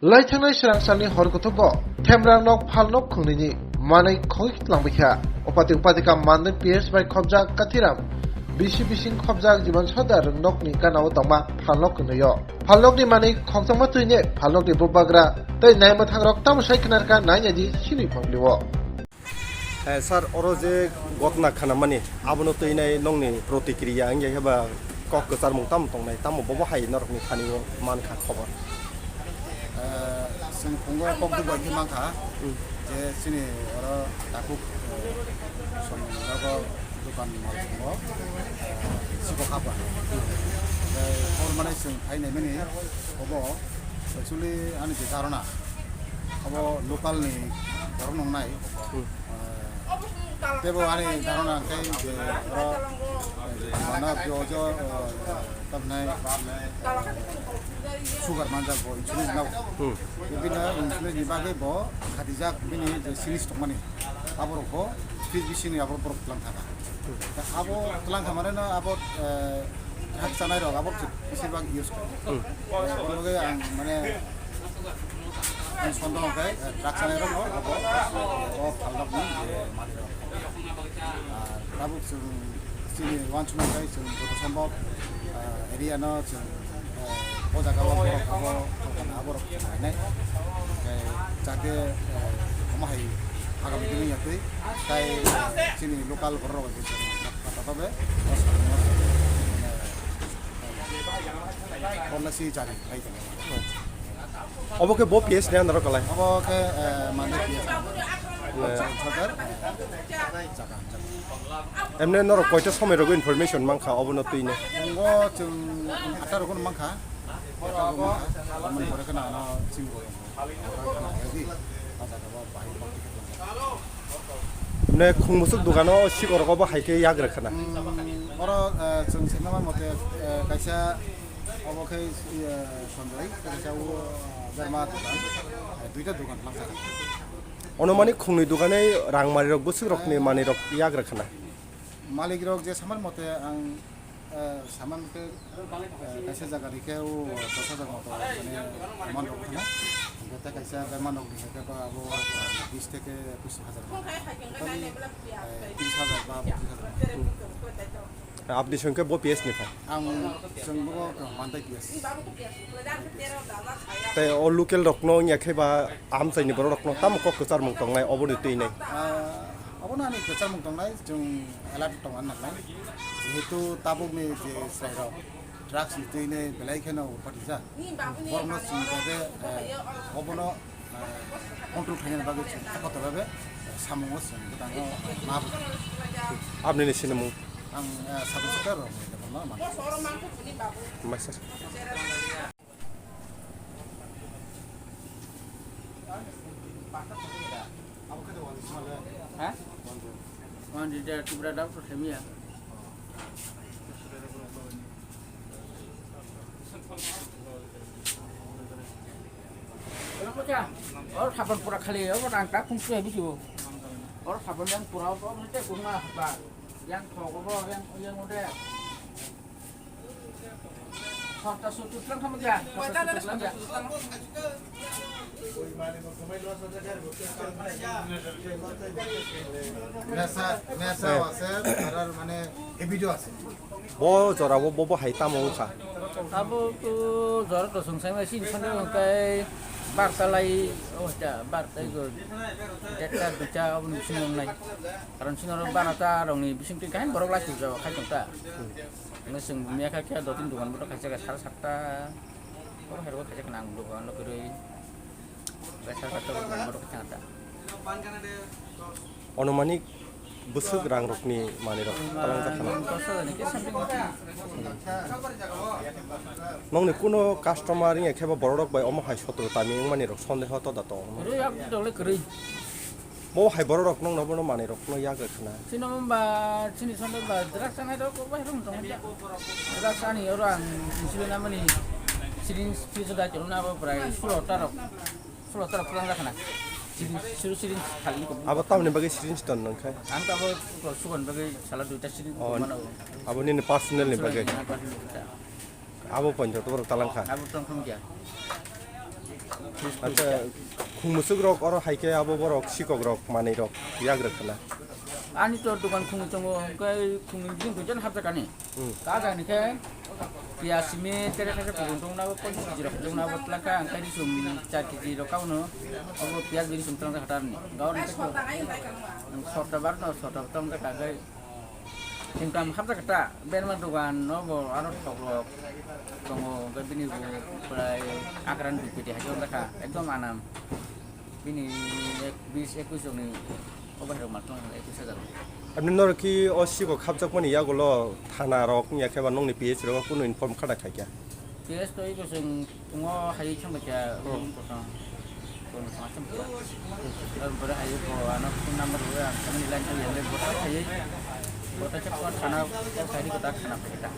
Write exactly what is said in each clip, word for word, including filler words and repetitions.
Laithangnai swrangsalni hor kuthukgo Themrang nok phalnok khwngnwini manwi khogwi twlangbaikha. Upati upatika manwi P S bai khobjak Kathiram bisi bising khobjak Jiban Sodar nokni ganao tongma phalnok khwngnwio. Phalnokni manwi khokjakma twini phalnokni bubagra tei naimwthangrok tamo sai khwnarkha nainadi sinwi phanglio. Eh, sir, oro je ghotna khanamani, abono twinai nongni protikriya wngya khe ba kok kwcharmung tamo tongnai, tamo bobo hai norokni thani-o mankha khobor? Eh, chwng phungo kok dugbai khe mankha, hmm, je chini oro takhuk, eh, som nogo dukan mall tongo, eh, sikok hapra. Tei hor mani chwng phai naimani obo actually ani je dharana, obo local ni borok nongnai. Hmm. Eh, tebo ani dharana hwnkhe je oro, eh, mana jojo, eh, tamnai, eh, sugar manjak bo insulin nao. Hmm. Bini insulin ni bagwi bo khatijak bini je sinis tongmani. Aborok bo fridge bisingni aborok borok twlang thaka. Hmm. Abo twlang khamare no abo, eh, Drugs chanai rok abo bisi bag use kha. Hmm. Abo loge ang mane ang sondong khe, eh, drugs chanai rok no abo, o phalnok ni je mani rok. Ah, tabuk chwng chini wansuknai khe chwng joto sombok, ah, area no chwng, eh, o jaga o borok abo, abo rok chwng nainai. Khe jate, eh, omo hai agami dini yatwi tai chini local borok rok bai. Kata tobe, o salmo, eh, Honda si chari, hai tong. Obo khe bo P S ni under o kalai? Obo khe, eh, mande P S. Eh. Sadar, eh, jaga, jaga. Emne norok koita somoi rogo information mankha obono twino? Ngo chwng atta rogo mankha. Atta rogo mankha. Amoni pore kheno ano chini rogo. Hwnkhe khwng bwswk dogano sikorok obo hai khe yagra khna. Hmm, oro, eh, chwng saimama mote, eh, kaisa obo khe, eh, Sanjay, kaisa o, eh, Berma dogan, eh, duita dogan lamjak. Ono mani khungni dogani rang marirok bwswkrokni manwirok yagra khna. Malikrok je samani mote ang Eh, saman khe, eh, kaisa jaga ni khe o dos hajar moto mane saman rok khna. Hingke tei kaisa berma nok ni khe ba abo, eh, bis theke pocchish hajar moto. Tei, eh, tris hajar ba pocchish hajar moto. Apni song khe bo P S ni pha? Ang song bo Mandai P S. Tei o local rok no wngya khe ba amchai ni borok rok no tamo kok kwchar mung tongnai obo ni twi nai? Ah, obo no ani kwchar mung tongnai, chwng alert tongna nangnai. Jehetu tabukni je chwrairok drugs ni twi nai belai kheno upatijak. Borokno chwng khe, eh, obono, eh, control khainani bagwi chwng kotor bagwi, eh, samungo chwng bwtangno ma bwkha. Abnini sinimung? Ang, eh, sub inspector rok ni level no mano. Mai sir. Ha? Wan di da Tripura da to semiya. Oro kota, oro sapan pura khali, oro rang ta khum se bisi bo. Oro sapan yang pura, oro te kurma ba. Yang thok bo, yang, yang ode. Mesa, mesa আছে, আর মানে এই ভিডিও আছে। Bo jora bo, bo, bo hai tamo wngkha? Abo to jora to song sai mai sin sande wngkai barta lai, oh, ja, barta go, detta, duita, abo ni sing nai. Karon sing oro barata rong ni bising twi kain borok lai tu jawa khai tong ta. Hwnkhe chwng miya kha khe do tin dogan boto khaisa khe sare satta. Oro hai rogo khaisa khna ang dogan no kwrwi. Khe sare satta boto khaisa ta. Onumanik bwswk rang rokni manwi rok talang jak khna. Dos hajar ni khe something. Nongni kuno customer wngya khe ba borok rok bai omo hai sotro tami wngmani rok sondeho to da tong. Kwrwi, abo dole kwrwi. Bo hai borok rok nongno bono manwi rok no yagra khna. Chini mamba, chini sonde ba drugs chanai rok, bai rok tong ja. Drugs ani oro ang insulin amani syringe piso da cholo na abo prai sulo ta rok. Sulo ta rok pulang khna. Syringe, suru syringe khali ko. Abo tamni bagwi syringe ton nang khai? Ang ta abo sugon bagwi sala duita syringe. Oh, mano. Abo nini personal ni bagwi. Abo ponjo to borok talang kha. Abo tong khum ja. Acha, khung musukrok oro hai khe abo borok sikok rok manwi rok yak rwkha na? Ani to dokan khungwi tongo, hwnkhe khungni bising duijon hapjakani. Hmm. Ka jani khe piyaj simi tere khe kubun tongna bo, ponchis kg rok tongna bo, tlaka ang khe risum char kg rok kauno, abo piyaj bini sum tongna hatarni. Gaon khe to, hmm, sorta bar no, sorta tong kha khe. Income hapjak ta, berma dogan no bo ano thok rok tongo, hwnkhe bini bo prai akran dui peti hai jok lekha, ekdom anam. Bini ek, bis, ekwis jokni obo hai rok matwng ekkwis hajar. Aboni norok ki o sikok hapjakmani yagulo thana rok wngya khe ba nongni P H rok kunu inform khada khaikya? P H to iko chwng tongo, hai thangbai kha, hmm, kothang. Kono thang thang kha. Aro bwrwi hai ko ano phone number rwi ang kami line thang yang bota hai. Bota chak ko thana ko khai ko ta thana ko ta.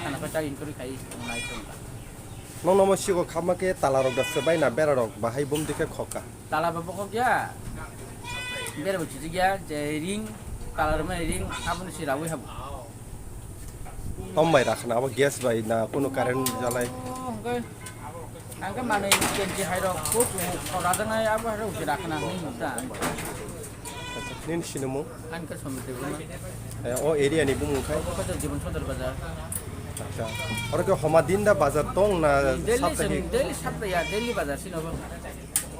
Thana ko ta inquiry khai nai thang ta. Nong nomo sikok hapma khe tala rok da swbai na bera rok bahai bom dikhe khokha. Tala ba bokhok ya. Bera bo chijik ya, je ring, tala rok mani ring, aboni si rawi habo. Tom bai rakhna abo gas bai na kunu current jalai? Oh, hwnkhe, hwnkhe manwi kenji hai rok, ko, ko, ko rajaknai abo hai rok se rakhna hinwi nukha. Nini sinimung? Ani khe Somit Debbarma. Eh, o area ni bumung khai? Obo khe Jibon Sodor Bazar. Acha. Oro khe homa din da bazar tong na? Daily saptahik? Chwng daily saptaya, daily bazar sino bo.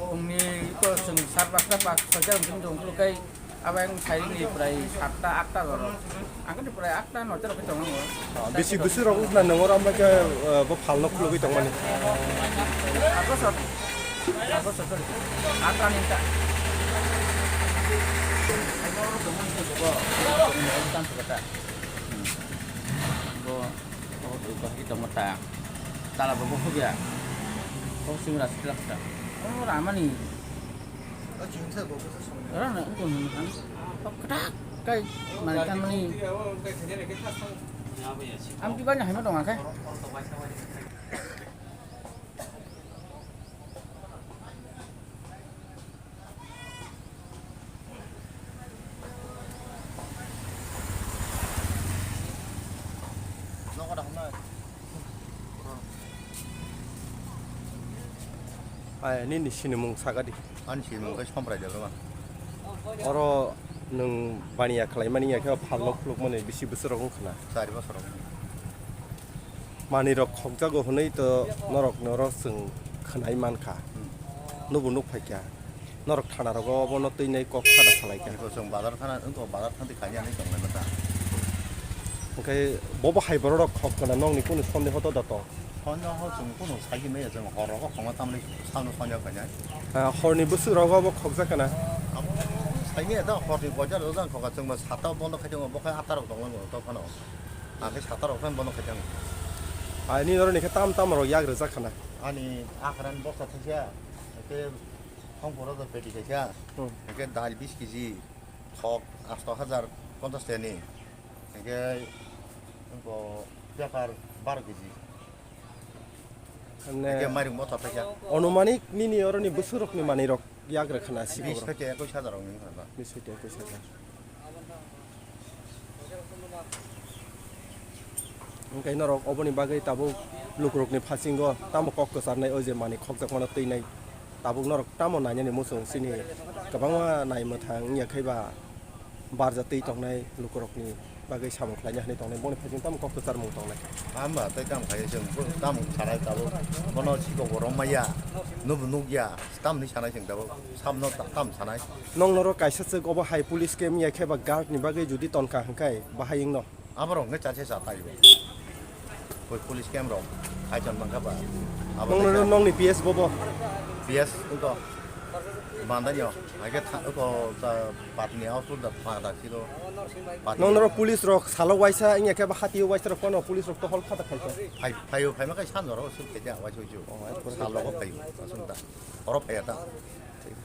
Phungni iko chwng sar pasta, pas soita rok chwng tong phuru kai. Abo yang sairing ni prai satta, atta rok. Ang khe prai atta, noita rok khe tongo. Ah, bisi bwswk rok wngkha na nang oro, ambai khe, eh, bo phalno khulugwi tongmani? Aat bosor. Aat bosor, sorry. Atta ni ta. Bo, bo, bo, bo, bo, tala bo, bo, khobya. Bo, sing ras, ras, ras. Oh, ramani. Ora na, ito na, ano? Pagkatak kay, mantan ni. Ang di ba niya, himo dong, kay? Ai, nini sinimung sagadi. Ani sinimung khe Somprai Debbarma. Oro nwng baniya khlaimani ya khe phalno khulukmani bisi bwswk rok wngkha na? Chari bosor rok. Manwi rok khokjago hwnwi to norok, norok chwng khwnai mankha. Hmm. Nubo nuk phaikha. Norok thana rogo obono twinai kok sada salaikha. Iko chwng bazar thana, wngkha bazar thangti kanya hinwi tonglai mata. Hwnkhe bobo hai borok rok khok kana nokni kunu sondeho to da tong? Sondeho chwng kunu saigi maya, chwng hor rogo khokma tamni sano sondeho kanya. Ah, horni bwswk rogo bo khokjak kana? Amo saimaya da horni bojar rogo jang khoka chwngbo sata bondo khai tongo, bo khai atta rok tongmani to phano. Ang khe sata rok phano bondo khai tongo. Ani noroni khe tam tam rok yak rwjak khana? Ani akharan boksa thangsa, khe Thongporo da peti kaisa, hmm, hingke dal bis kg, thok asto hajar ponchas teni, hingke bo pepar baro kg. Hingke mairum mota paisa. Onumanik nini oroni bwswk rokni manwi rok yak rwkha na sikok rok? Bis hwnkhe ekwis hajar rokni wngkha na. Bis hwnkhe ekwis hajar. Hwnkhe norok oboni bagwi tabuk lukurokni phasingo tamo kok kwcharnai, o je manwi khokjakmano twinai, tabuk norok tamo nainani muchung chini kwbangma nai mwthang wngya khe ba barja twi tongnai lukurokni bagwi samung khlaina hinwi tongnai, boni phasing tamo kok kwcharmung tongnai. Hamba tei tamo khai chwng bo tamo sanai tabuk, bono sikok bo romaya, nubo nukya, tamni sanai chwng tabuk, samno ta-, tam sanai. Nong norok kaisa chwk obo hai police camp ya khe ba guard ni bagwi jodi tonkha hwnkhe bahai wngno? Aborok hwnkhe chase cha tai bo. Bo police camp rok kaichon mankha ba. Abo nong khe norok nongni P S bobo? P S wngkha. Bandai yo. Hai khe tha-, wngkha ta patni house da tha da silo. Patni. Nong norok police rok salo waisa wngya khe ba hati waisa rok kono police rok tohol khata khaisa? Phai, phaio, phaima khe sanjoro suk khe ja waisa waisa. Oh, ai pura. Salo ko phaio, asung ta. Oro phaiya ta. Thik.